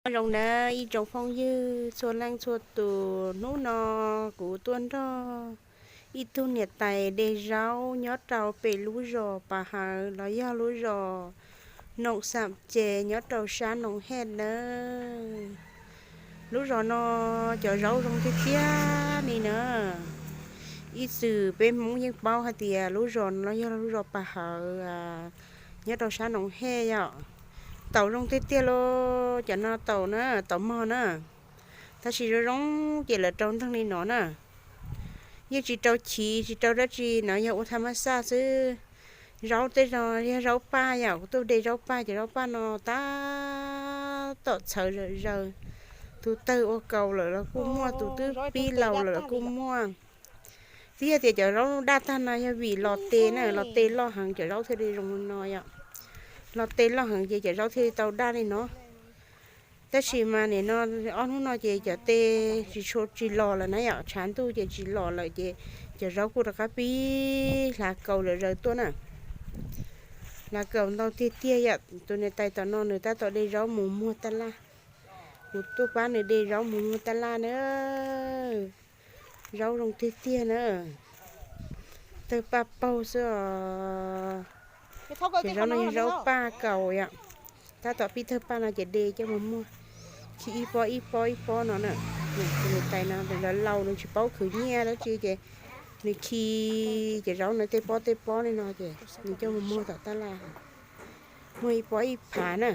Nyob zoo nawb ib tsoom phooj ywg txhua leej txhua tus, hnub no kuv tuaj nrog ib tug niam tais de zaub nyob rau pem lub zos Pas Hawv los yog lub zos Noom Xam Ces nyob rau sab Noom Hej nawb. Lub zos no cov zaub zoo tiag tiag li na. Ib txwm peb Hmoob yeej paub hais tias lub zos no yog lub zos Pas Hawv nyob rau sab Noom Hej yom. Taum zoo tiag tiag li, cov no taum na, taum mog na. Tab sis zoo zoo ces lawv rau nreeg li no na. Yeej tsis rau chiv tsis rau dab tsi no, yog ua tham mab xaj xwb. Zaub tej no yog zaub paj yom, kuv tuaj de zaub paj, cov zaub paj no tab tom txhawv zom zaws. Tus tawg ua kaus lawm los kuj muaj, tus twb pib laus lawm los kuj muaj. Twb yog tias cov zaub daj tag no yog vim los tes na, los tes loj heev cov zaub thiaj li zoo li no yom. Los tes loj heev ces cov zaub thiaj li tau daj li no. Tab sis mas nim no ob hnub no ces cov tes tsis tshua tsis los lawm na yom, tshav ntuj ces tsis los lawm ces cov zaub kuj rov qab pib hlav kaus zom zaws tuaj na. Hlav kaus ntau tiag tiag yom. Tus niam tais tom no nws tab tom de zaub mus muag taj laj. Kuv tuaj pab nws de zaub mus muag taj laj na. Zaub zoo tiag tiag na. Tawg paj paug xwb os. Ces zaub no yog zaub paj kaus yom. Tab tom pib tawg paj no ces de coj mus muag. Khi ib pob ib pob ib pob no na. Tus niam tais no nws laus laus nws tsis paub khwv nyiaj dab tsi ces nws khi cov zaub no tej pob tej pob li no ces nws coj mus muag tom taj laj. Muag ib pob ib phav na.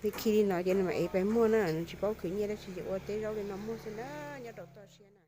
Nws khi li no ces nws mam ev pais muag na, nws tsis paub khwv nyiaj dab tsi ces ua teb zaub li no muag xwb na, nyob rau toj siab na.